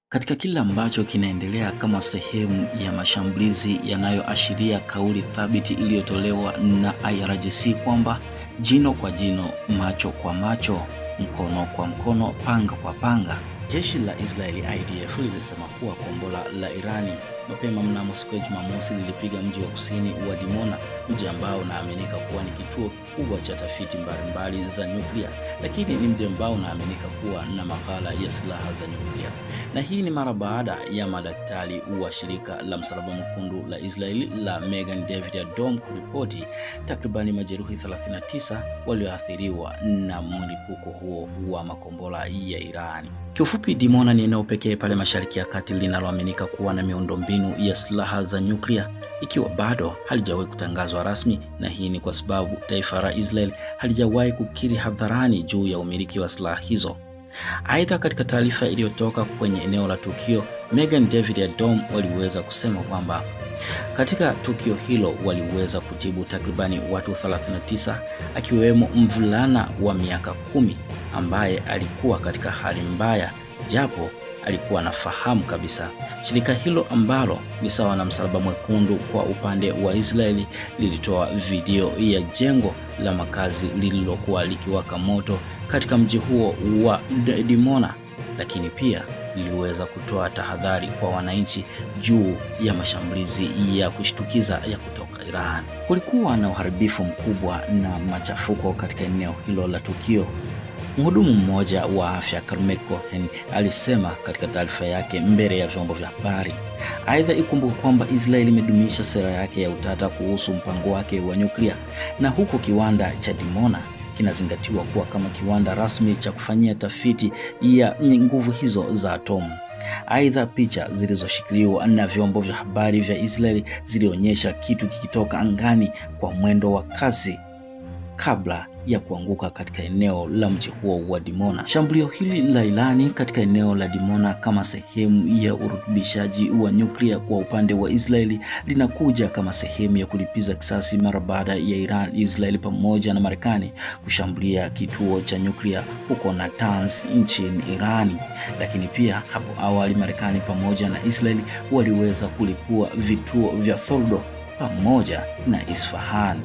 Katika kile ambacho kinaendelea kama sehemu ya mashambulizi yanayoashiria kauli thabiti iliyotolewa na IRGC kwamba jino kwa jino, macho kwa macho, mkono kwa mkono, panga kwa panga. Jeshi la Israeli IDF lilisema kuwa kombora la Irani mapema mnamo siku ya Jumamosi lilipiga mji wa kusini wa Dimona, mji ambao unaaminika kuwa ni kituo kikubwa cha tafiti mbalimbali za nyuklia, lakini ni mji ambao unaaminika kuwa na maghala ya silaha za nyuklia. Na hii ni mara baada ya madaktari wa shirika la Msalaba Mwekundu la Israeli la Megan David Adom kuripoti takribani majeruhi 39 walioathiriwa na mlipuko huo wa makombora ya Irani. Kiufupi, Dimona ni eneo pekee pale Mashariki ya Kati linaloaminika kuwa na miundombinu ya silaha za nyuklia, ikiwa bado halijawahi kutangazwa rasmi, na hii ni kwa sababu taifa la Israel halijawahi kukiri hadharani juu ya umiliki wa silaha hizo. Aidha, katika taarifa iliyotoka kwenye eneo la tukio, Megan David Adom waliweza kusema kwamba katika tukio hilo waliweza kutibu takribani watu 39 akiwemo mvulana wa miaka 10 ambaye alikuwa katika hali mbaya, japo alikuwa anafahamu kabisa. Shirika hilo ambalo ni sawa na Msalaba Mwekundu kwa upande wa Israeli lilitoa video ya jengo la makazi lililokuwa likiwaka moto katika mji huo wa Dimona, lakini pia liliweza kutoa tahadhari kwa wananchi juu ya mashambulizi ya kushtukiza ya kutoka Iran. Kulikuwa na uharibifu mkubwa na machafuko katika eneo hilo la tukio. Mhudumu mmoja wa afya Carmel Cohen alisema katika taarifa yake mbele ya vyombo vya habari. Aidha, ikumbuke kwamba Israeli imedumisha sera yake ya utata kuhusu mpango wake wa nyuklia, na huku kiwanda cha Dimona kinazingatiwa kuwa kama kiwanda rasmi cha kufanyia tafiti ya nguvu hizo za atomu. Aidha, picha zilizoshikiliwa na vyombo vya habari vya Israeli zilionyesha kitu kikitoka angani kwa mwendo wa kasi kabla ya kuanguka katika eneo la mji huo wa Dimona. Shambulio hili la Irani katika eneo la Dimona kama sehemu ya urutubishaji wa nyuklia kwa upande wa Israeli linakuja kama sehemu ya kulipiza kisasi mara baada ya Iran, Israeli pamoja na Marekani kushambulia kituo cha nyuklia huko Natanz nchini Irani. Lakini pia hapo awali Marekani pamoja na Israeli waliweza kulipua vituo vya Fordo pamoja na Isfahan.